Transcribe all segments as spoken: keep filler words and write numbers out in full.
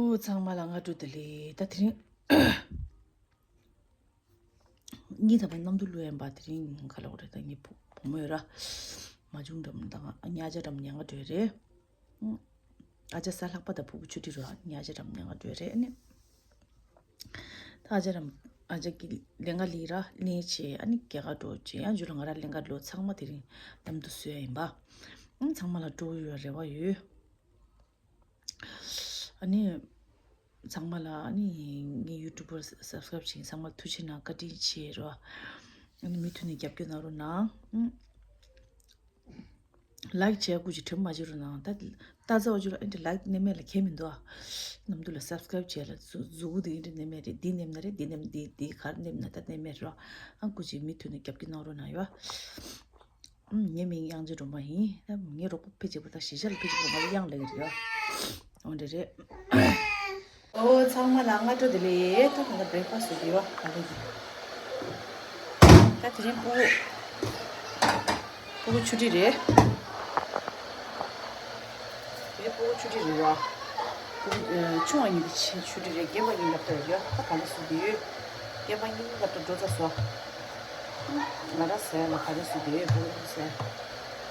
ཨོ་ཚང་མ་ལ་སྔ་དྲོ་བདེ་ལེགས། ད་དེ་རིང་ངའི་ད་ཕན་གནམ་དུ་ལུས་ཡན་པ་དེ་རིང་ག་ལ་འོ་རེད། ད་ངའི་བུ་བུ་མོ་ཡོད་ར། མ་བྱུང་འགྲམ་དང་ཉ་ཆ་འགྲམ་ཉལ་ག་འགྲོ་རེད། ཨ་ཅག་གཟའ་ལྷག་པ་དང་ཕྲུ་གུ་ཆུ་ཊི་རུ་ཉ་ཆ་འགྲམ་ཉལ་ག་འགྲོ་རེད། ཨ་ནི་ད་ཨ་ཅག་རམ་ཨ་ཅག་གི་ལས་ཀ་ལས་ར་ལས་བྱས། ཨ་ནི་རྒྱ་གར་འགྲོ་བྱས། ཡང་རྒྱུ་ལ་ང་ར་ལས་ཀ་ལོ་ཚང་མ་དེ་རིང་གནམ་དུ་བཟོས་ཡ་ཡིན་པ། ཨང་ཚང་མ་ལ་སྤྲོ་བོ་ཡོད་རེ་བ་ཡོད། ཨ་ནི་ཚང་མ་ལ་ཨ་ནི་ངའི་ཡུ་ཊུབ་པར་སབ་སི་ཀ་རབ་བྱེད་མཁན་ཚང་མ་ལ་ཐུགས་རྗེ་གནང་། བཀའ་དྲིན་ཆེ་རོ། ཨ་ནི་མུ་མཐུད་ནས་རྒྱབ་སྐྱོར་གནང་རོགས་གནང་། ལའིཀ་བྱས་དགོས་ཀྱི་དྲན་མ་བརྗེད་རོགས་གནང་། ད་ལྟ་ཚ་བ་བརྗོད་ལ་ཨེ་འདྲ་ལའིཀ་ནེམ་མེད་ལ་ཁྱད་མི་འདུག་ཨ། ནམ་དུ་ལ་སབ་སི་ཀ་རབ་བྱས་ལ་མཛུ་གུ་འདི་ཨེ་འདྲ་ནེམ་མེད་རེད། འདི་ནེམ་ན་རེད། འདི་ནེམ་འདི་འདི་གར་ནེམ་ན་ད་ནེམ་མེད་རོ། ཨ་དགོས་ཀྱི་མུ་མཐུད་ནས་རྒྱབ་སྐྱོར་གནང་རོགས་གནང་ཡོ། ཨུམ། ངའི་མིང་དབྱངས་ཅན་སྒྲོལ་མ་ཡིན། ད་ངའི་རོགས་པ་ཕལ་ཆེ་བ་ད་གཞིས་ཆགས་ལ་ཕལ་ཆེ་བ་ང་ལ་དབྱངས་ལབ་ཀྱི་རེད་ཡ། འོ་འདྲ་རེད། ཨོ་ཚང་མ་ལ་སྔ་དྲོ་བདེ་ལེགས། ད་ང་ལ་བྷི་རེག་ཕ་སི་ཊི་ཟོས་ཡོད་བ། ད་ལོ་གི་ད་དེ་རིང་ཕྲུ་གུ་ཕྲུ་གུ་ཆུ་ཊི་རེད། དེ་རིང་ཕྲུ་གུ་ཆུ་ཊི་རེད་བ། ཕྲུ་གུ་ཆུང་བ་གཉིས་ཀྱི་ཆུ་ཊི་རེད། རྒན་པ་གཉིས་སློབ་གྲྭ་ཡོད། ད་ག་ལ་སུ་དེ་ཡོད། རྒན་པ་གཉིས་སློབ་གྲྭ་འགྲོ་ཚར་སོང་། ང་ར་ཟས་ལ་ག་རེ་ཟེར་དེ་བོད་རིགས་ཟས།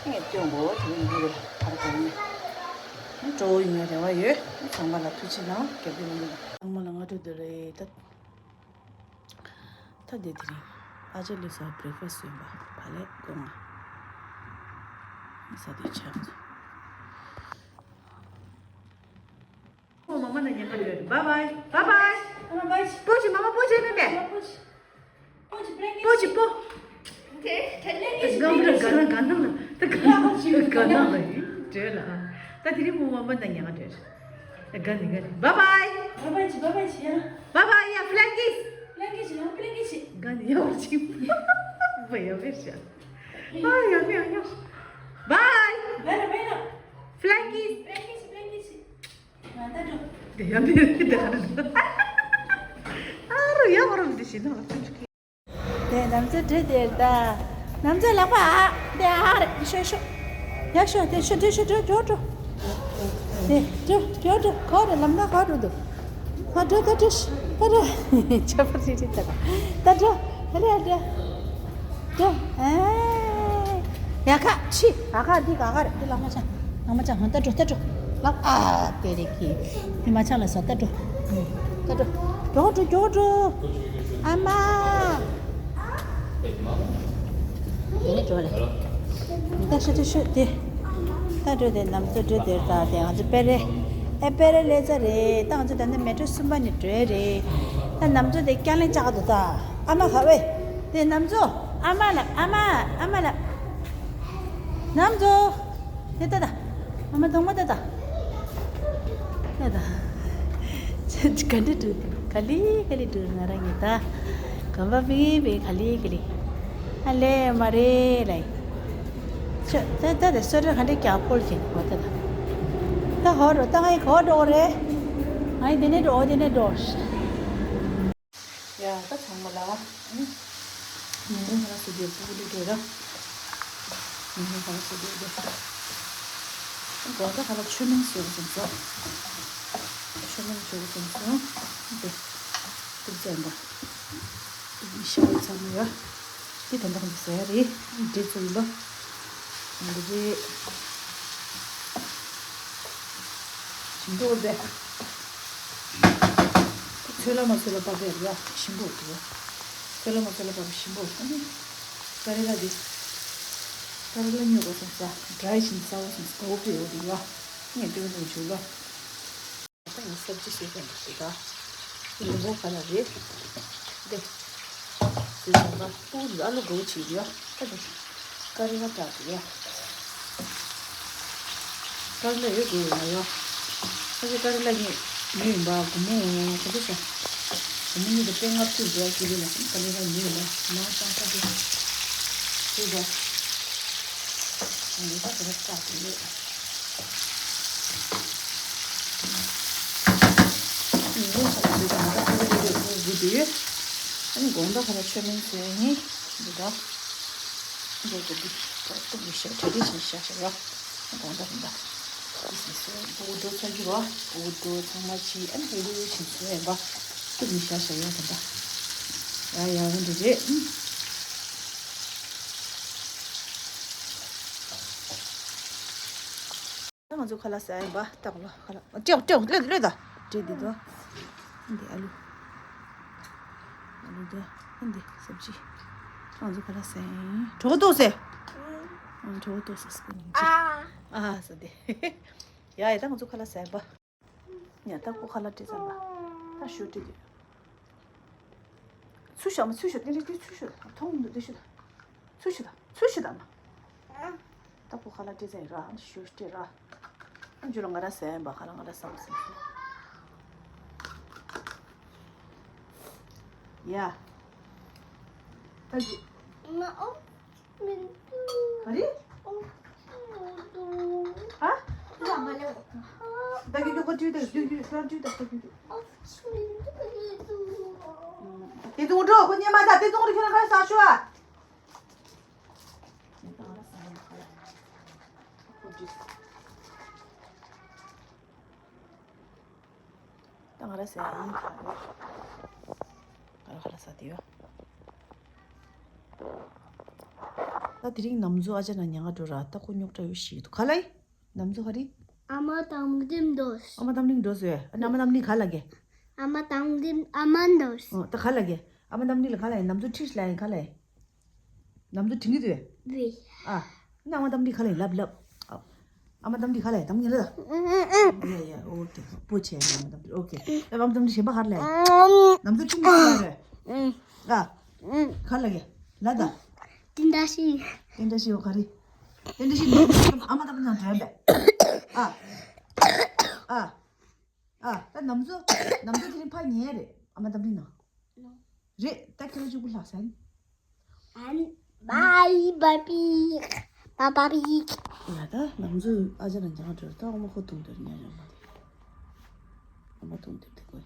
ངས་སྟོན་གོ་དེ་ཡིན་གྱི་རེད། ག་རེ་ག་རེ་ཡིན། སྤྲོ་བོ་ཡིན་ཡ་རེ་བ་ཡོད། ཚང་མ་ལ་ཐུགས་རྗེ་གནང་། རྒྱབ་སྐྱོར་གནང་། ཚང་མ་ལ་སྔ་དྲོ་བདེ་ལེགས། ད་ད་དེ་དེ་རིང་ཨ་ཅག་ལུས་སོ་བྷི་རེག་ཕ་སི་ཊི་ཟོས་པ་བ་ལས་དགོང་ང་ས་དེ་ཆགས་སོང་། ཨོ་མ་མ་ན་ཉན་པ་ཡོད། བཱའི་བཱའི། བཱའི་བཱའི། ཨ་མ་བཱའི། པོ་ཆི། མ་མ་པོ་ཆི་མེད་པས། པོ་ཆི། པོ་ཆི་པོ། དེ་དེ་ལས་ཀྱི་གང་ལ་གང་ལ་གང་ལ་ད་གང་ལ་གང་ལ་ཡིན་འདྲ་ལ། ད་དེ་རིང་མོ་མ་མ་ན་ཉན་པ་འདྲ། ག་ནི་ག་ནི། བཱའི་བཱའི། བཱའི་བཱའི་ཆི། བཱའི་བཱའི་ཆི་ཡ། བཱའི་བཱའི་ཡ། ཕི་ལན་ཀིས། ཕི་ལན་ཀིས་ཆི། ཡང་ཕི་ལན་ཀིས་ཆི། ག་ནི་ཡ་བར་ཆི། བཱའི་ཡ་བེར་ཤ། ཨ་ཡ་མི་ཡ་ཡ། བཱའི། བཱའི་ར་བཱའི་ར། ཕི་ལན་ཀིས། ཕི་ལན་ཀིས་ཆི། ཕི་ལན་ཀིས་ཆི། ང་ད་འགྲོ། དེ་ཡང་མི་རེད་དེ་ག་རེ། ཨ་རོ་ཡ་བ་རོ་འདི་ཞིག་ན། དེ་ནམ་ཚོད་བྲེལ་དེ་ད། ནམ་ཚོད་ལག་པ་ཨ། དེ་ཨ་རེ་ཤོ་ཤོ། ཡ་ཤོ་དེ་ཤོ་དེ་ཤོ་འགྲོ་འགྲོ་འགྲོ། དེ་འགྲོ་འགྲོ་འགྲོ། ག་རེ་ལམ་ན་ག་རེ་འདུག་ཧ་འགྲོ་ད་འགྲོ་ཤི། ད་འགྲོ། ཆ་པ་རི་རི་ད་ད་འགྲོ། ཨ་རེ་ཨ་རེ། འགྲོ། ཨེ། ཡ་ཁ་ཆི། ཨ་ཁ་འདི་ག་ག་རེ། འདི་ལག་མ་ཆ། ལག་མ་ཆ། ཧ་ད་འགྲོ་ད་འགྲོ། ལག་ཨ་དེ་རེ་ཁི། འདི་མ་ཆ་ལ་ས་ད་འགྲོ། ད་འགྲོ། མགྱོགས་འགྲོ་མགྱོགས་འགྲོ། ཨ་མ། དེ་ནས་འགྲོ་ལེ། ད་ཤོད་དེ་ཤོད་དེ། ད་འགྲོ་དེ་ནམ་ཚོད་འགྲོ་དེར་ད་དེ་ང་ཚོ་པེ་རེ། ཨེ་པེ་རེ་ལེ་ཚ་རེད། ད་ང་ཚོ་ད་ནི་མེ་ཊྲོ་གསུམ་པ་ནས་འགྲོ་ཡ་རེད། ད་ནམ་ཚོད་དེ་སྐྱ་ལེན་བཅག་འདུག་ད། ཨ་མ་ག་བས། དེ་ནམ་ཚོད། ཨ་མ་ལ་ཨ་མ་ཨ་མ་ལ། ནམ་ཚོད། དེ་ད་ད། ཨ་མ་གདོང་མ་ད་ད། ད་ད། ཅི་ག་འདྲ་འདུག་ག་ལེ་ག་ལེ་འདུག་ང་རང་གཉིས་ད། གོམ་པ་སྤོས་སྤོས་ག་ལེ་ག་ལེ། ཨ་ལེ་མ་རེད་ལེ། ཅོ་ད་ད་ད་སོ་ཏྲ་ག་འདྲ་རྒྱག་ཕོལ་གྱིན་འོ་ད་ད། ད་ཧོ་རོ་ད་ང་ཡི་གོ་འགྲོ་རེད། ང་ཡི་དེ་ནས་འགྲོ་འོ་དེ་ནས་འགྲོ། ཡ་ད་ཚང་མ་ལ། ཉིན་གུང་ཁ་ལག་བཟོ་རྒྱུ་ཕྲུ་གུ་ལས་འགྲོ་ར། ཉིན་གུང་ཁ་ལག་བཟོ་རྒྱུ་རེད། དགོང་དག་ཁ་ལག་ཆོས་མིན་བཟོ་དགོས་བསམ་སོང་། ཆོས་མིན་བཟོ་དགོས་བསམ་སོང་། འདི། ཏུག་ཙམ་པ། ཤ་བའི་ཚ་མོ་ཡ། འདི་དོན་དག་འདི་ཟ་ཡ་རེད། འདི་ཚོ་ཡིན་པ། འདི་རེད། ཞིམ་པོ་འདི། ཚོད་ལ་མ་ཚོད་ལ་བབས་པ་ཡ་ཞིམ་པོ་འདུག་ཚོད་ལ་མ་ཚོད་ལ་བབས་པ་ཞིམ་པོ། ཨ་ནི། ཀ་རེ་ལ་འདི། ཀ་རེ་ལ་ཉོ་དགོས་སོང་ས། ཌ་རའི་ཞིམ་ས་བོ་སོང་ས་འོབ་རེ་འོབ་རེ་ཡ། ངས་འདི་བ་ནས་བྱུག་ལ། ད་ངས་སབ་ཇི་བཟོས་ཀྱང་འདུག་ད། ལུང་པ་ག་ལ་རེད། འདི། བཟོས་ཀྱང་ད། ཨོ་ཨ་ལུ་དགོས་བྱེད་ཀྱི་ཡ། ད་འདི། ཀ་རེ་ལ་སྐྲག་འདུག་ཡ། ཀ་རེ་ལ་ཡོད་དགོས་ཡོད་ན་ཡ། ཨ་ཅེ་ཀ་རེ་ལ་ངས་ཉོས་ཡིན་པ་སྒོར་མོ་ག་འདྲ་ཤ། སྒོར་མོ་གཉིས་དང་པད་ལྔ་བཅུ་འདུག་ཡ་ཀི་ལོ་ལ་ཀ་རེ་ལ་ཉོས་ཡིན་པ་མ་བཏང་ས་དེ། ཤེས་པ། ཨ་ནི་ད་ག་རེ་སྐྲག་གི་ཡོད། ཉིན་གུང་ཁ་ལག་འདི་དང་ད་ཀ་རེ་ལ་ཡོད་དགོས་དགོས་དུས། ཨ་ནི་དགོང་དག་ཁ་ལག་ཆོས་མིན་ཟེར་ནི་འདི་ད། འདི་གོ་འདི་ད་སྟུག་གི་ཤ་གྲ་སྒྲིག་བྱས་ཤ་ཤ་ཡ། དགོང་དག་འདི་ད། ཅི་ཟེར་སོང་། སྤུ་གུ་འགྲོ་ཚར་གྱི་རོ། སྤུ་གུ་འགྲོ་ཚང་མ་ཕྱིན། ཨ་ནི་ཧེ་ལུ་ཕྱིན་སོང་ཡིན་པ། ཏུ་མི་ཤ་ཤ་ཡོད་དམ་པ། ཡ་ཡ་འོན་ཏེ་རེད། ད་ང་ཚོ་ཁ་ལག་ཟ་ཡིན་པ། ལྟ་གོ་ལ་ཁ་ལག་སྤྲད་སྤྲད་ལོས་ལོས་ད། སྤྲད་འདི་དོ། འདི་ཨ་ལུ། ཨ་ལུ་དོ། འདི་སབ་ཅི། ང་ཚོ་ཁ་ལག་ཟ་ཡིན། གྲོད་ཁོག་ལྟོགས་སེ། ཨ་གྲོད་ཁོག་ལྟོགས་སེ་སྐུ་ཉིན་ཅི། ཨ་ཟ་དེ། ཡ་ཡ་ད་ང་ཚོ་ཁ་ལག་ཟ་ཡིན་པ། ཡ་ད་ཁོ་ཁ་ལག་སྤྲད་ཚར་བ། ད་ཞོ་སྤྲད་དུས། ཚུར་ཤོག་མ་ཚུར་ཤོག་དེ་རེད་དེ་ཚུར་ཤོག་མཐོང་མི་འདུག་དེ་ཤོག་ཚུར་ཤོག་ད་ཚུར་ཤོག་ད་མ། ད་ཁོ་ཁ་ལག་སྤྲད་ཚར་ཡིན་ར། ཨ་ནི་ཞོ་སྤྲད་ར། ཨ་འཇུ་ལ་ང་ར་ཟ་ཡིན་པ། ཁ་ལག་ང་ར་ཟ་བ་ཟིན་སོང་། ཡ། ད་འཇུ། མ་ཨོ། ག་རེ། ཨ། ད་གི་གི་གོ་ཅུ་དེ་གི་གི་གོ་ཅུ་དེ་གི་གི། དེ་ཚོ་འགྲོ་ཁོ་ཉེ་མ་ད་དེ་ཚོ་འགྲོ་ཁྱོད་རང་ག་ས་ཤོ་ཨ། ད་ང་ར་ཟ་ཡིན་ག་རེ། ང་ར་ཁ་ལག་ཟ་དེ་ཡོད། ད་དེ་རིང་ནམ་ཟུ་ཨ་ཅག་ན་ཉང་ང་འགྲོ་ར། ད་ཁོ་རྙོག་དྲ་ཡོད་ཤི་འདུག་ག་ལ་ཡིན། ནམ་ཟུ་ག་རེ། ཨ་མ་དམ་འཛིན་འདུག་ཨ་མ་དམ་འཛིན་འགྲོ་སོང་། ཨ་ནི་ཨ་མ་དམ་འཛིན་ག་ལ་གི། ཨ་མ་དམ་འཛིན་ཨ་མ་འདུག་ཨོ་ད་ག་ལ་གི། ཨ་མ་དམ་འཛིན་ལ་ག་ལ་ཡིན། ནམ་ཟུ་ཁྲིད་ལ་ཡིན་ག་ལ་ཡིན། ནམ་ཟུ་དྲིན་གྱི་འདུག་ཨ། ཨ་མ་དམ་འཛིན་ག་ལ་ཡིན་ལབ་ལབ། ཨ་མ་དམ་འཛིན་ག་ལ་ཡིན། དམ་ཉེ་ལ། ཡ་ཡ་ཨོ་ཀེ། པོ་ཆེ་ཨ་མ་དམ་འཛིན། ཨོ་ཀེ། ཨ་མ་དམ་འཛིན་གཞན་པ་ག་ལ་ཡིན། ནམ་ཟུ་དྲིན་གྱི་འདུག་ཨ། ཨ། ག་ལ་གི། ལ་ད། དེ་འདྲ་ཞིག་དེ་འདྲ་ཞིག་ཨོ་ག་རེ། དེ་འདྲ་ཞིག་ཨ་མ་དམ་འཛིན་དྲན་པས། ཨ། ཨ། ཨ། ད་ནམ་ཟུ། ནམ་ཟུ་དེ་རིང་ཕ་ཉལ་རེད། ཨ་མ་དམ་འཛིན་ན། རེད། ད་ཁྱེད་རང་གཅིག་པུ་ལྷག་ཟིན། ཨན། བའི་བའི་པི། བའི་བའི་པི། ཡ་ད་ནམ་ཟུ་ཨ་ཅག་ལ་འཇང་འགྲོ། ད་ཨ་མ་ཁོ་དུང་དེར་ཉལ་ཡོང་མ་རེད། ཨ་མ་དུང་དེར་དེ་གོ།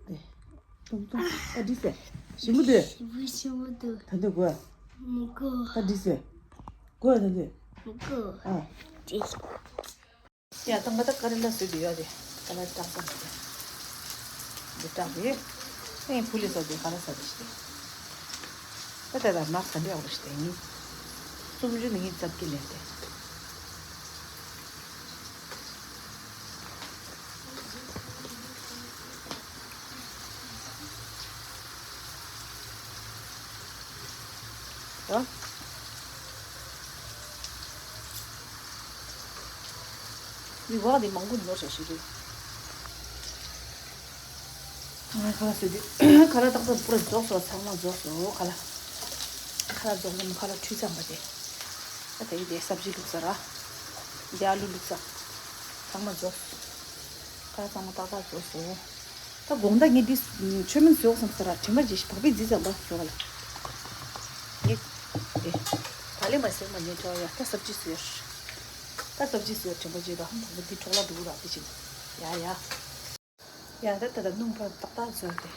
དེ། དུང་དུང་། ད་འདི་ཟེ། ཞིམ་པོ་དེ། ཞིམ་པོ་ཞིམ་པོ་འདུག་ད་འདི་གོ། མི་གོ་ད་འདི་ཟེ། གོ་ད་འདི། མི་གོ་ཨ། ཅི། ཡ་ད་ང་ད་ཀ་རེ་ལ་བཟོས་དེ་ཡོད་དེ། ཀ་རེ་བཀྲག་ཙམ་དེ། འདི་བཀྲག་དེ། ཨེ་ཕུ་ལེ་ཟ་དེ་ག་རེ་ཟ་དེ་ཞིག་དེ། ད་ད་ད་མ་ག་འདི་ཡག་པོ་ཞིག་དེ་ཡིན། སུམ་ཅུ་ནི་ངའི་ཙབ་ཀི་ལེན་དེ། ཡ། མི་བག་འདི་མང་པོ་ནོར་བྱ་ཞིག་རེད། ང་ཁ་ལག་བཟོས་དུས་ཁ་ལག་ཏག་ཏག་པུ་ར་རྫོགས་སོང་། ཚང་མ་རྫོགས་སོང་། ཁ་ལག་ཁ་ལག་རྫོགས་ནས་ཁ་ལག་འཁྲུད་ཚར་བ་དེ། ད་དེ་དེ་སབ་ཇི་བླུགས་ཚར་ར། འདི་ཨ་ལུ་བླུགས་ཚར། ཚང་མ་རྫོགས་སོང་། ཁ་ལག་ཚང་མ་ཏག་ཏག་རྫོགས་སོང་། ད་དགོང་དག་ངས་འདི་མཆོད་མེ་བཟོས་སོང་ཟེར་ར། དྲན་པ་བརྗེད་ཤག་བག་ཕེབས་རྫི་ཙམ་པ་བཟོ་བ་ལ། ངས་དེ་ད་ལེ་མ་ཟེར་མ་ཉན་ཐོག་ཡ། ད་སབ་ཇི་བཟོས། ད་སབ་ཇི་བཟོས་དྲན་པ་བརྗེད་དོ། ད་འདི་འཕྲོག་ལ་འདུག་ར་དེ་བྱེད། ཡ་ཡ། ཡ་ད་ད་ད་སྣུམ་ཕར་ཏག་ཏག་བཟོས་ཏེ།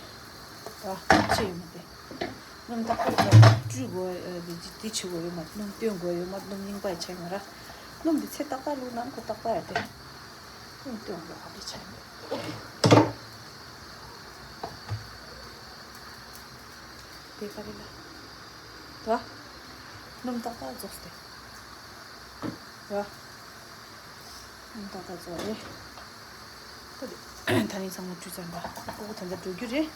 ཨ་ཅི་ཡོད་མ་དེ། སྣུམ་ཏག་ཏག་བཟོས་ཏེ་བཀྲུ་དགོས། ཨ་དེ་དེ་བྱེད་དགོས་ཡོད་མ། སྣུམ་བཏོན་དགོས་ཡོད་མ། སྣུམ་རྙིང་པ་ཡི་ཆ་ཡོད་ར། སྣུམ་དེ་ཚེ་ཏག་ཏག་བླུགས་ན་ཁོ་ཏག་ཏག་ཡ་དེ། སྣུམ་བཏོན་དགོས་ཧ་དེ་ཆ་ཡོད། ཨོ་ཀེ། དེ་ག་རེ་ལ། ད་སྣུམ་ཏག་ཏག་རྫོགས་ཏེ། ཡ། ཏག་ཏག་ཚོ་རེད། ད་དེ་ད་ནི་ཚང་མ་བཀྲུས་ཚར་འདྲ། སྤུ་གུ་ད་ལྟ་འགྲོ་རྒྱུ་རེད།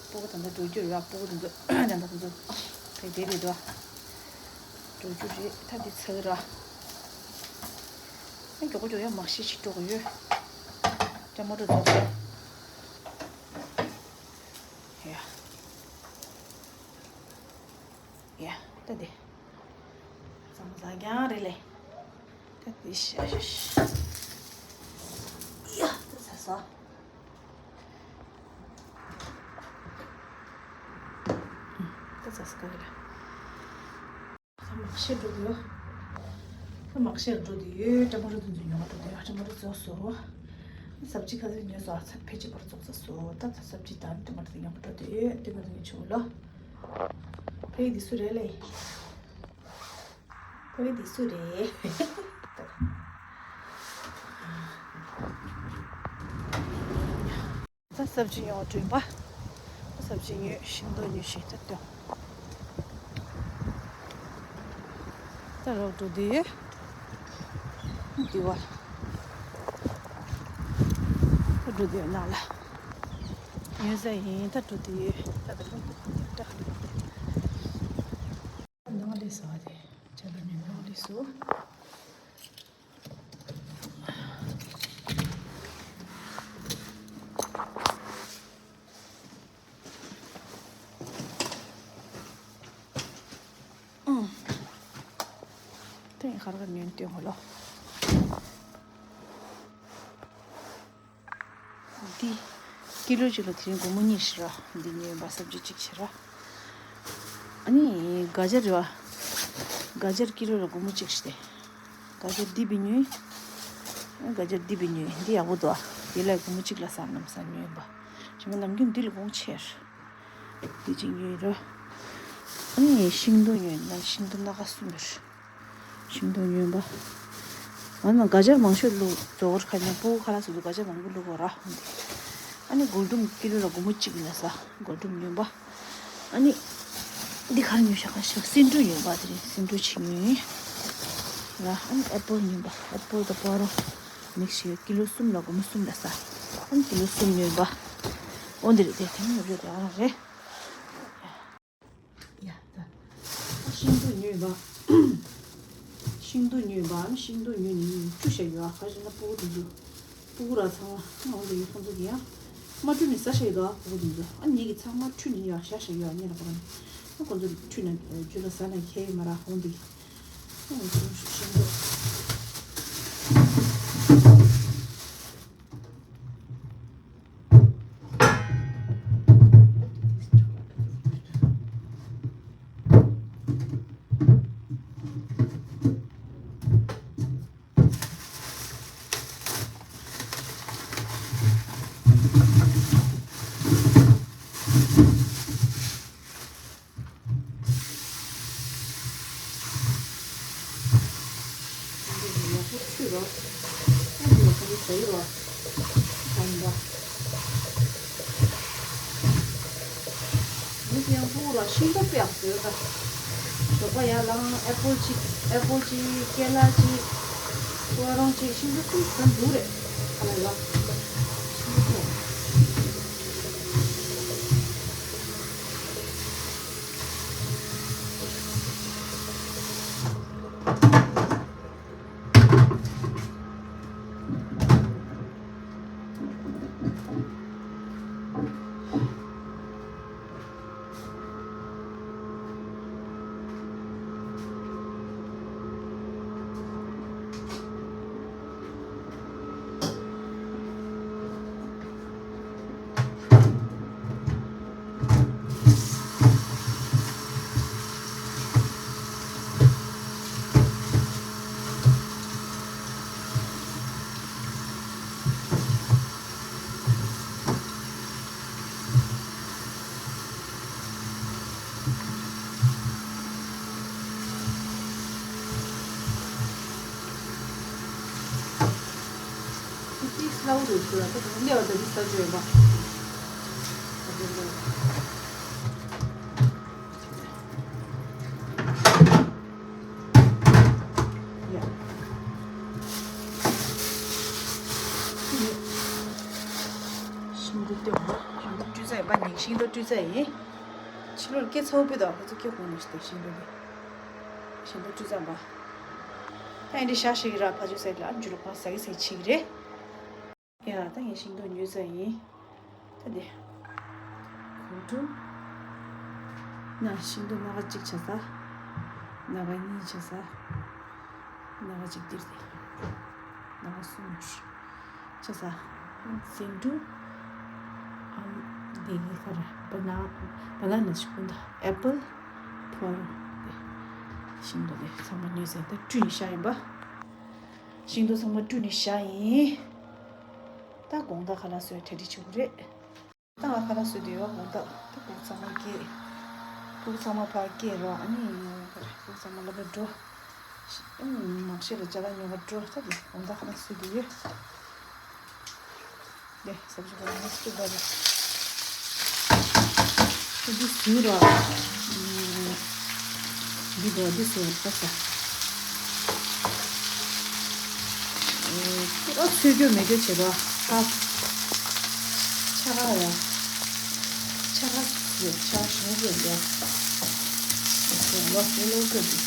སྤུ་གུ་ད་ལྟ་འགྲོ་རྒྱུ་རེད། སྤུ་གུ་ད་ལྟ་ད་ལྟ་ད་ལྟ་བས་བསྡད་རེད་དོ། འགྲོ་རྒྱུ་རེད། ད་འདི་ཚར་ར། ཨ་མགྱོགས་པོ་མགྱོགས་ཡ་མ་ཤི་ཞིག་འགྲོ་གི་ཡོད། ཊ་མ་ཊོ་རྫོགས་སོང་། ཡ། ཡ། ད་དེ། ཚང་མ་ཟ་རྒྱང་རེད་ལེ། ད་དེ་ཤ་ཤ་ཤ། ཡ། ད་ཟ་ཟ། ད་ཟ་ཟ་ག་རེ་ལ། ད་མག་ཤེལ་འགྲོ་དུ་ཡོད། ད་མག་ཤེལ་འགྲོ་དུ་ཡོད། ཊ་མ་ཊོ་དེ་ཚོ་ཉོ་བ་འགྲོ་དུ་ཡོད། ཊ་མ་ཊོ་རྫོགས་སོང་། སབ་ཇི་ག་ཚོད་ཉོས་སོང་། ཨ་ཚ་ཕལ་ཆེར་པར་རྫོགས་ཚར་སོང་། ད་ད་སབ་ཇི་དང་ཊ་མ་ཊོ་དེ་ཉོ་བ་འགྲོ་དུ་ཡོད། དེ་ག་ཚོད་ཉོ་ཆོག་ལོ། ཕ་ཡི་འདི་སུ་རེད་ལེ། ཨོ་འདི་སུ་རེད། ད་སབ་ཇི་ཉོ་དྲན་པ། སབ་ཇི་ཉོས། ཤིང་ཏོག་ཉོས་ཤིག་ད་ལྟོས། ད་རོགས་འགྲོ་དུས་འདི་བ། ད་འགྲོ་དུས་ནང་ལ་ཉོས་ཟ་ཡིན། ད་འགྲོ་དུས་ད་ད་ལོ་ད་ནང་ལས་ཟ་དེ་ཇ་ལ་ཉོས་ནང་ལས་སུ། ཨང་། དེ་ཁར་ཁར་ཉོན་ཏེ་ཧོ་ལོ། འདི་ཀི་ལོ་གཅིག་ལ་དེ་རིང་སྒོར་མོ་གཉིས་ཤི་ར། འདི་ཉོས་པ་སབ་ཇི་གཅིག་ཤི་ར། ཨ་ནི་ག་ཇར་རེད་བ། ག་ཇར་ཀི་ལོ་ལ་སྒོར་མོ་གཅིག་ཤི་སྟེ། ག་ཇར་འདི་བི་ཉོས། ག་ཇར་འདི་བི་ཉོས། འདི་ཡག་པོ་འདུག་ཨ། དེ་ལ་སྒོར་མོ་གཅིག་ལ་ས་ནམ་ས་ཉོས་པ། ཞེ་མ་ནམ་རྒྱུན་འདི་ལ་གོང་ཆེར། དེ་གཅིག་ཉོས་ར། ཨ་ནི་ཤིང་ཏོག་ཉོས་ན་ཤིང་ཏོག་སྣ་ཁ་གསུམ་ཡོད། ཤིང་ཏོག་ཉོས་པ། ང་ནི་ག་ཇར་མང་ཤོས་བླུགས། ཛོ་བོར་ཁ་ཉན་སྤུ་གུ་ཁ་ལག་སུ་དུ་ག་ཇར་མང་པོ་བླུགས་གོ་ར། ཨ་ནི་གོལ་ཌུམ་ཀི་ལོ་ལ་སྒོར་མོ་གཅིག་ཡིན་ན་ས་གོལ་ཌུམ་ཉོས་པ། ཨ་ནི་འདི་ག་རེ་ཉོས་ཤག་ག་ཤག་སེ་འབྲུ་ཉོས་པ། དེ་རིང་སེ་འབྲུ་གཅིག་ཉོས་ར། ཨ་ནི་ཨེ་པོལ་ཉོས་པ། ཨེ་པོལ་དང་པ་རོ་མིག་སི་ཡོད། ཀི་ལོ་གསུམ་ལ་སྒོར་མོ་གསུམ་ལ་ས། ཨ་ནི་ཀི་ལོ་གསུམ་ཉོས་པ། འོ་འདི་རེད། དེ་དེ་ཉོས་རེད། དེ་ཨ་རེད། ཡ་ད། ཤིང་ཏོག་ཉོས་པ། ཤིང་ཏོག་ཉོས་པའམ་ཤིང་ཏོག་ཉོས་ནས་བཅུ་བཞག་ཡོད་ཨ། ག་རེ་ཟེར་ན་སྤུ་གུ་དེ་ཚོ། སྤུ་གུ་ར་ཚང་མ་འོང་དེ་ཡོད། ཁོང་ཚོ་གི་ཡང་མ་བཀྲུས་ནས་ཟ་བཞག་ཡོད་ཨ། སྤུ་གུ་དེ་ཚོ་ཨ་ནི་གི་ཚང་མ་བཀྲུས་ནས་ཡ་བཞག་བཞག་ཡོད་ཨ། ཉེ་ར་པ་ར་ཨ་ཁོང་ཚོ་གི་བཀྲུས་ནས་རྒྱུ་ལ་ཟ་ན་ཁྱད་ཡོད་མ་ར། འོང་དེ་གི་ཨ་འོང་དེ་ཤིང་ཏོག་འདི་ཡག་པོ་ཆུ་རོ། ཨ་འདི་ཡག་པོ་ཟ་ཡི་རོ། ཨ་འདི། མི་ཡང་སྤུ་གུ་ལ་ཤིང་ཏོག་དཔེ་ཡག་ཟོས་ད། ཞོགས་པ་ཡར་ལངས་ཨེ་པོལ་གཅིག་ཨེ་པོལ་གཅིག་ཀེ་ལ་གཅིག་ཀོ་རོང་གཅིག་ཤིང་ཏོག་ཀུན་ཟ་འདུག་རེད། ཁ་ལག་ལ། ཤིང་ཏོག་དཔེ་ཡག་ཏིས་ལའུ་རུ་ཤུ་ར་ཏེ་གང་ལེ་བ་ད་ཏིས་ལ་ཇོ་ཡོད་པ། ཡ། ཤིང་ཏོག་སྟོན་པ། ཤིང་ཏོག་བཀྲུས་ཚར་ཡིན་པ། ནི་ཤིང་ཏོག་བཀྲུས་ཚར་ཡིན། ཕྱི་ལོར་སྐྱེ་ཚ་བོ་པོ་དང་ཁོ་ཚོ་སྐྱེ་གོང་ནས་ཤིང་ཏོག་དེ། ཤིང་ཏོག་བཀྲུས་ཚར་པ། ད་ཡིན་དེ་ཤ་ཞིག་ར་ཕ་ཇུ་ཟེར་ལ་འཇུ་ལ་ཁོང་ཟ་གི་ཟ་གི་ཆིག་རེད། ཡ་ད་ངས་ཤིང་ཏོག་ཉོས་ཚར་ཡིན། ད་དེ། གོང་དུ། ན་ཤིང་ཏོག་སྣ་ཁ་གཅིག་ཆ་ས། སྣ་ཁ་གཉིས་ཆ་ས། སྣ་ཁ་གཅིག་འདིར་དེ། སྣ་ཁ་གསུམ་ཆ་ས། ཟེ་འབྲུ། ཨམ། འདི་གི་ཁར་བ་ན། བ་ན་ན་ཞིག་ཀུན་ད་ཨེ་པལ། ཕོ་རོ། དེ། ཤིང་ཏོག་དེ་ཚང་མ་ཉོས་ཟེར་ད་བཀྲུས་ནས་བཞག་ཡིན་པ། ཤིང་ཏོག་ཚང་མ་བཀྲུས་ནས་བཞག་ཡིན། ད་དགོང་དག་ཁ་ལག་བཟོས་གྲ་སྒྲིག་བྱེད་དགོས་རེད། ད་ང་ཁ་ལག་བཟོས་དུས་ཡོད་དགོང་དག་ད་སྤུ་གུ་ཚང་མ་སྐྱེལ། སྤུ་གུ་ཚང་མ་ཕར་སྐྱེལ་རོགས། ཨ་ནི་སྤུ་གུ་ཚང་མ་སློབ་གྲྭ་འགྲོ། ཨུམ། མ་ཤེས་ལ་ཅ་ལག་ཉོ་ག་འགྲོ་ད། དེ་འོ་ད་ཁ་ན་སུ་དེ་ཡོད། དེ་སབ་ཇི་ག་ན་སུ་ད་རེད། ཁྱོད་འདི་ཟུར་ར། འདི་འདྲ་འདི་ཟུར་ད་ས། ཨ་ཚོས་རྒྱུ་མེད་རྒྱུ་བྱེད་པ། ཆ་ཆ་ག་ཡ། ཆ་ག་ཡ་ཆ་ག་ཞིམ་རྒྱུ་ཡ། ལོ་ལོ་ལོ་གི།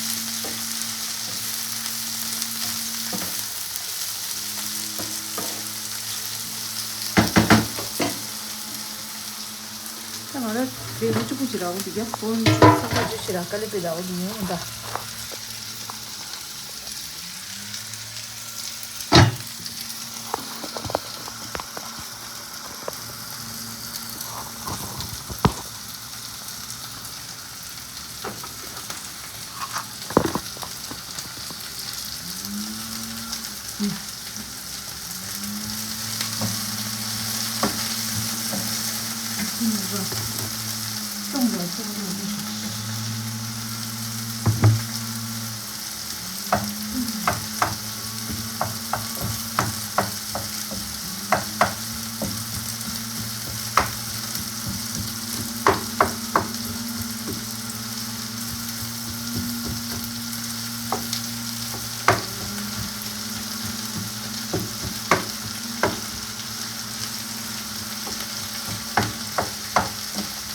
ད་ང་རང་དེ་ལོ་གཅིག་པུ་ཅིག་རག་འོང་དུས་ཀྱང་ཁོང་ཚོ་ཚགས་པར་བཅུ་ཞིག་རག་དཀའ་ལས་དཔེ་རག་འོང་དུས་ཡོང་ད།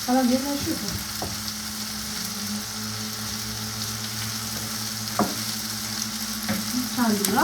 ཨ་ལ་འདི་ལ་ཤོད་དོ། ཆང་འདི་ལ།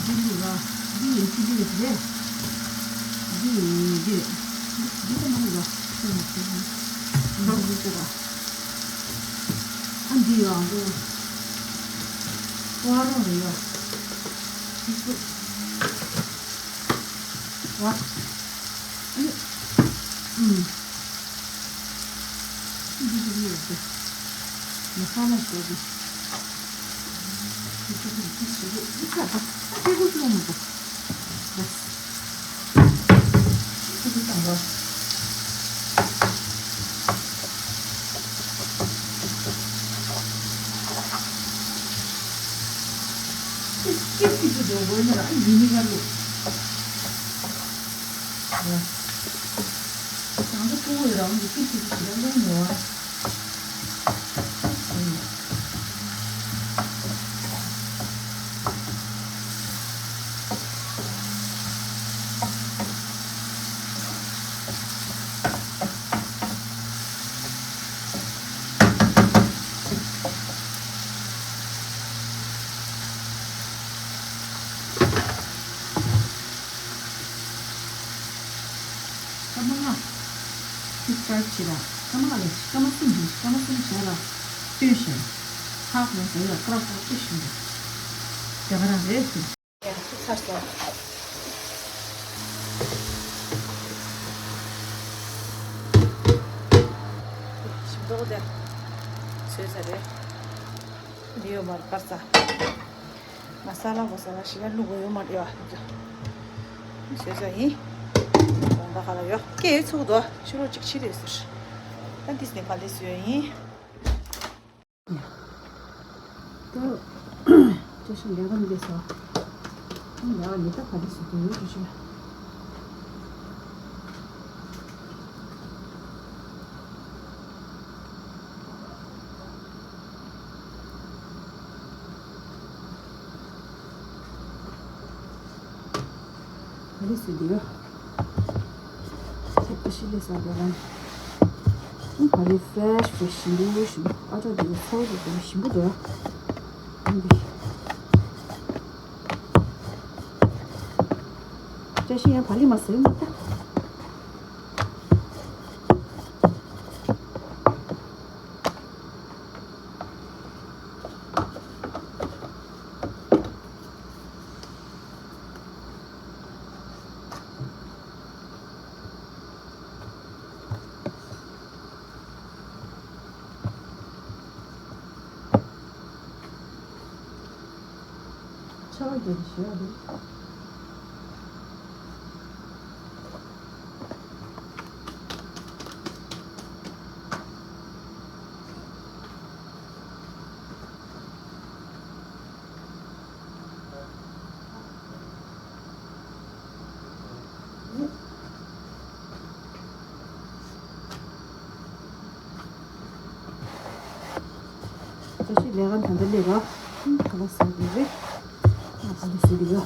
འདི་ལུག་ར། འདི་ཡིན་གཅིག་འདི་རེད། འདི་ཡིན་འདི་རེད། འདི་འདི་ལ་མ་ལུག་ར། འདི་ལུག་ར། ཨ་འདི་ཡོད་ཨ་འདི། ཀོ་རོ་རེད་ཡོད། འདི་ཚོ། ཝ། ཨ་ནི། ཨུམ། འདི་འདི་ཡོད་དེ། མ་ས་ལ་ཞོག་གི། འདི་ཚོ་འདི་ཞིག་འདི་ཚ་ད་ད་ཏེ་གུ་ལོ་མ་གོ། ད། ཏེ་གུ་དང་གོ། ཏེ་ཏེ་ཏེ་ཏེ་འགྲོ་དགོས་ན་ར་ཡིན་ནི་ག་ལོ། ཡ། ང་ཚོ་ཕྲུ་གུ་ཡོད་རང་གི་ཏིག་ཏིག་ཞིག་ལ་ལེན་ཡོད་བ། སྐར་མ་ལྔ། ཁྱི་སྐར་ཕྱི་ལ་སྐར་མ་ལྔ་ལས་སྐར་མ་གསུམ་བྱས་སྐར་མ་གསུམ་བྱས་ལ་སྟོན་ཞིང་། ཧག་ནས་ཟེར་ལ་སྐར་ཕོག་ཏུ་ཞིང་རེད། དེ་ག་རང་རེད་ཟེར། ཡ་ཚུ་ཚར་སོང་། ཞིམ་ཏོག་དེ་བཟོས་ཚར་རེད། འདི་ཡོད་མར་པར་ཚ། ང་ས་ལ་གོ་ས་ལ་ཞི་བ་ལུག་གོ་ཡོད་མ་རེད་བ། བཟོས་ས་ཡིན། རོང་པ་ཁ་ལ་ཡོད་སྐད་ཡོད་ཚུགས་དོ་ཕྱི་ལོ་གཅིག་ཕྱི་རེད་ཟེར། ད་འདི་སི་ནས་ཕ་ལེ་བཟོས་ཡིན། ད་བཀྲ་ཤིས་ལས་ཀ་མི་དེ་ཟ། ལས་ཀ་མི་ད་ག་དེ་ཟ་དུས་ཡོད་བཀྲ་ཤིས། ག་དེ་ཟ་དུས་ཡོད། ཚེ་བཀྲ་ཤིས་ལས་ཟ་དགོས་ལ། ཨ་ཕ་རི་ཕ་རེ་ཤི་ཕ་རེ་ཤི་འདུག་ཤི་འདུག་ཨ་ཅག་དེ་ཚོགས་ཀྱི་དེ་ཞིམ་པོ་འདུག་ཨ་འདི། བཀྲ་ཤིས་ཡང་ཕ་ལི་མ་ཟེར་མ་ད། དེ་ཞུ་ཡ་རེད། བཀྲ་ཤིས་ལས་ཀ་ད་ལྟ་སླེབས་ར། ཁ་ལག་ཟ་དགོས་རེད། ཨ་ཕ་ལི་ཟི་རེད་ཡ།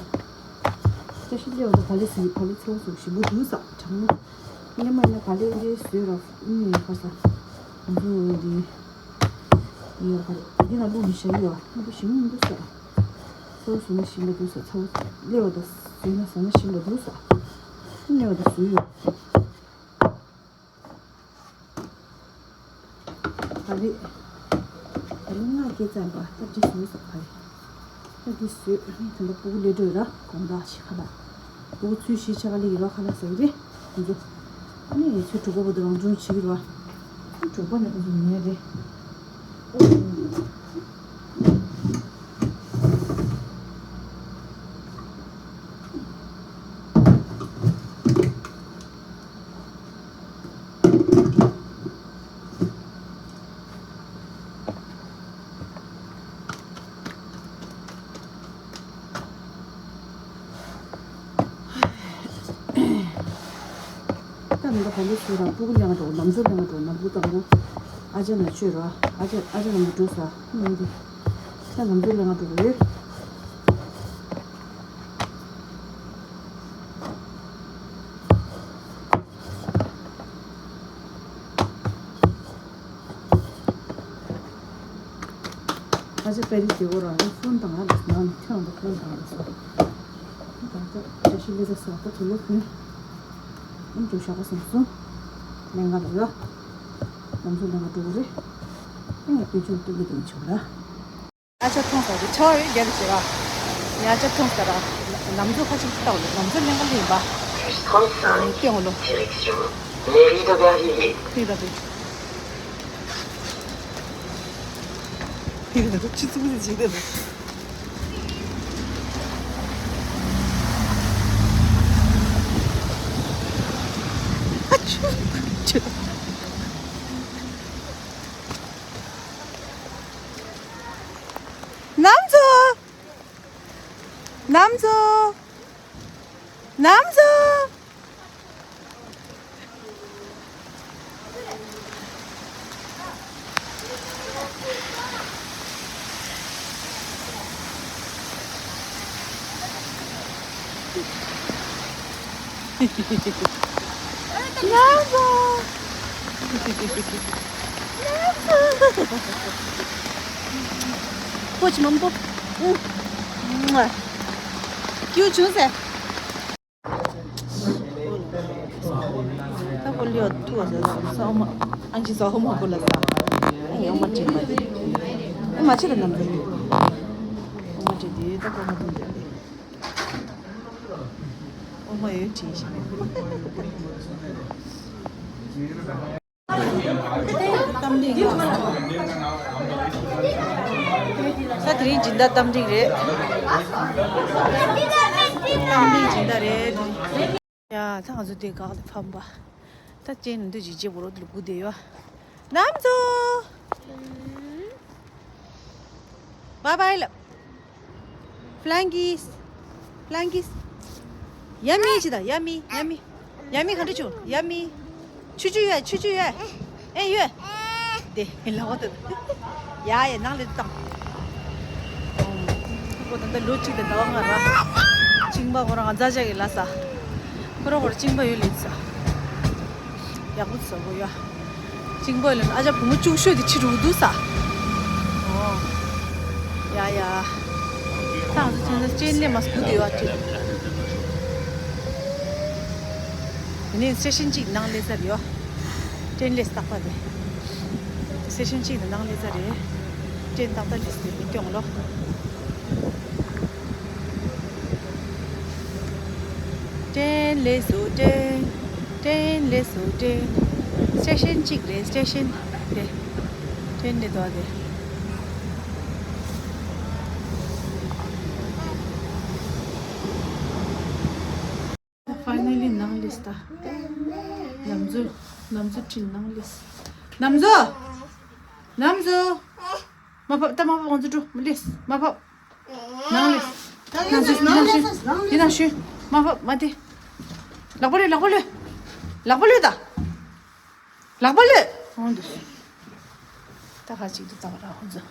བཀྲ་ཤིས་སླེབས་འོང་ད་ཕ་ལི་ཟི་ཕ་ལི་ཚོ་སོགས་ཞིམ་པོ་འདུག་ས་དྲང་མོ། སྔོན་མ་ཡིན་ན་ཕ་ལི་འདི་བཟོས་ར་ཨུ་ནི་ཁ་ས། ང་ཚོ་འདི་ཡོད་ཁ་རེད། འདི་ན་བླུགས་ནས་བཞག་ཡོད། ཨ་འདི་ཞིམ་པོ་འདུག་ས། ཚོ་བཟོས་ན་ཞིམ་པོ་འདུག་ས། ཚོ་སླེབས་འོང་ད་བཟོས་ན་ཟ་ན་ཞིམ་པོ་འདུག་ས། སླེབས་འོང་ད་བཟོས་ཡོད། ད་རེས། ད་རེས་ང་སྐྱེས་ཙམ་པ་སྟབས་བདེ་བཟོས་ས་ཕ་རེད། ད་འདི་བཟོས་ཨ་ནི་ད་ལྟ་སྤུ་གུ་སླེབས་འགྲོ་ཡོད་ར་དགོང་དག་ཞིག་ཁ་ལག་སྤུ་གུ་ཚུལ་ཤིག་ཆ་ག་ལེ་ཡིན་ར་ཁ་ལག་ཟ་གི་རེད། ཁོང་ཚོ་ཨ་ནི་ཚུལ་དྲུག་པ་བར་དུ་རང་བྱུང་བྱེད་ཀྱི་ར། ཨ་དྲུག་པ་ནས་ཁོང་ཚོ་ཉལ་རེད། ཨོ། ད་ང་ད་ག་ལེ་ཤོད་ར་སྤུ་གུ་ལེན་ག་འགྲོ། ལམ་བཟོ་ལེན་ག་འགྲོ། ལམ་བཟོ་དང་པོ་ཨ་ཅག་ན་ཆོས་ར་ཨ་ཅག་ཨ་ཅག་ན་མི་འགྲོ་ས་མི་འདི། ད་ལམ་བཟོ་ལེན་ག་འགྲོ་གི་ཡོད། ཨ་ཅག་པད་རི་དེ་འོ་རང་རེད། ཧྥོན་བཏང་ཨ་ལ་ནང་ནས་ཐོན་འདུག་ཧྥོན་བཏང་ཨ་ལ་སོང་། ད་ལྟ་བཀྲ་ཤིས་ལེ་ཚ་སོང་། ད་དུ་ལོ་ཕུན་ཨམ་ཅོག་ཞོག་པ་སོང་སོང་། ལེན་ག་ལ་ཡོད། ལམ་བཟོ་ལེན་ག་འགྲོ་གི་རེད། ཨ་ངས་དཔེ་ཆུང་སྟོན་གི་དེ་ཆོག་ལ། ཨ་ཅག་མཐོང་ས་རེད། ཆ་བ་ཡོད་རྒྱ་རེད་ཟེར་བ། ཡ་ཨ་ཅག་མཐོང་ས་ར། ལམ་བཟོ་ཁ་ཅིག་ལྟ་བ་ལ་ལམ་བཟོ་ལེན་ག་ལེན་པ། Direction, Mairie d'Aubervilliers. ཕིག་ད་ཕིག་ཕིག་ད་ཕིག་ཆི་ཙུག་ཙི་ཅི་ད། ཨ་ཆུ་ཆུ། ནམ་ཚོ། ནམ་ཚོ། ནམ་ཚོ། ནམ་ཚོ། པོ་ཆི་མམ་པོ། ཀྱུ་བྱུང་ཟེར། ད་ཀོ་ལིའོ་ཐུ་བ་ཟེར་ས་ཨོ་མ། ཨང་ཅི་ས་ཨོ་མ་ཀོ་ལ་ས། ཨེ་ཨོ་མ་དྲིན་པ་དེ། ཨེ་མ་ཆེ་ལ་ནམ་ཟེར། ཨོ་མ་དྲིན་དེ་ད་ཀོ་མ་དུན་དེ། ཨོ་མ་ཡོད་དྲིན་ཤིང་། ད་དེ་རིང་སྦྱིན་བདག་རྟ་མགྲིན་རེད། རྟ་མགྲིན་སྦྱིན་བདག་རེད། ཡ་ད་ང་ཚོ་དེ་གག་ལ་ཕམ་པ། ད་ཅན་འདི་ཇི་ཇི་བོ་རོ་དུ་ལུ་གུ་དེ་ཡོ། ནམ་ཚོ། བཱའི་བཱའི་ལབ། ཕླན་ཀིས། ཕླན་ཀིས། ཡ་མི་ཅི་ད་ཡ་མི་ཡ་མི། ཡ་མི་ག་འདྲ་བྱུང་ཡ་མི། ཆུ་ཆུ་ཡོད་ཆུ་ཆུ་ཡོད། ཨེ་ཡོད། དེ་ལ་བ་དུ། ཡ་ཡ་ནང་ལེ་དུ་བཏང་། ཁོ་ད་ལྟ་ལོ་གཅིག་དང་ཟླ་བ་ལྔ་ར། གཅིན་པ་ཁོ་རང་ང་རྫ་ཅག་གི་ལ་ས། ཁོ་རང་ཁོ་རང་གཅིན་པ་ཡོད་ལེ་ས། ཡག་པོ་ཚོ་གོ་ཡ། གཅིན་པ་ལ་ཨ་ཅག་བུ་མོ་བཅུ་ཤོས་དེ་ཕྱི་རུ་འདུག་ས། ཨོ། ཡ་ཡ། ཐང་དུ་ཚོན་ས་ཅན་ལེ་མ་སྐུ་དེ་ཡོད་ཅེ། དེ་ནས་སེ་ཤན་གཅིག་ནང་ལེ་ས་རེད་ཡོ། ཏྲེན་ལེ་སྟག་པ་རེད། སེ་ཤན་གཅིག་ནང་ལེ་ས་རེད། ཏྲེན་ཏག་ཏག་ལེ་སི་ཏེ་སྐྱོང་ལོ། ཏྲེན་ལེ་སུ་ཏྲེན། ཏྲེན་ལེ་སུ་ཏྲེན། སི་ཊེ་ཤན་གཅིག་རེད་སི་ཊེ་ཤན་དེ། ཏྲེན་ལེ་དོ་དེ། ནམ་ཛུ། ནམ་ཛུ་ཁྲིད་ནང་ལས། ནམ་ཛུ། ནམ་ཛུ། མ་ཕབ་ད་མ་ཕབ་ང་ཚོ་འགྲོ་མི་ལས་མ་ཕབ། ནང་ལས། ནང་ཞུ་ནང་ཞུ། འདི་ནང་ཞུ། མ་ཕབ་མ་དེ། ལག་པ་ལོས་ལག་པ་ལོས། ལག་པ་ལོས་ད། ལག་པ་ལོས། འོང་འདུག་ད་ཁ་ཅིག་ཏུ་བཏང་ར་ཁོང་ཚོ།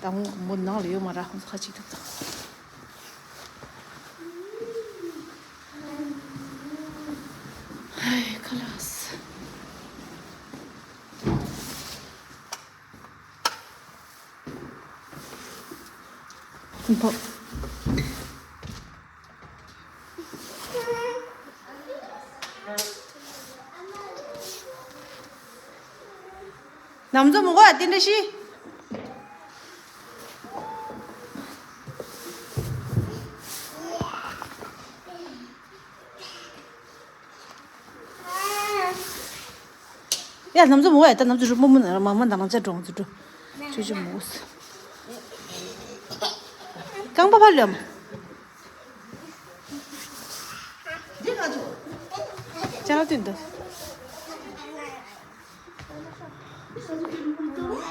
ད་ངུ་མོ་ནང་ལ་ཡོད་མ་ར་ཁོང་ཚོ་ཁ་ཅིག་ཏུ་བཏང་། ཧའི་ཁ་ལགས། ནམ་ཛུ་མོ་གོ་ཡ་དེ་འདྲ་ཤི། ཡ་ནམ་ཛུ་མོ་ཡ་ད་ནམ་ཛུ་རུ་མོ་མོ་ན་མ་མ་ན་ནང་ཆ་འགྲོ་ང་ཚོ་འགྲོ། ཆུ་ཆུ་མོ་སི། རྐང་པ་ཕར་ལོས་མ། ཅ་ལག་དུས་འདི།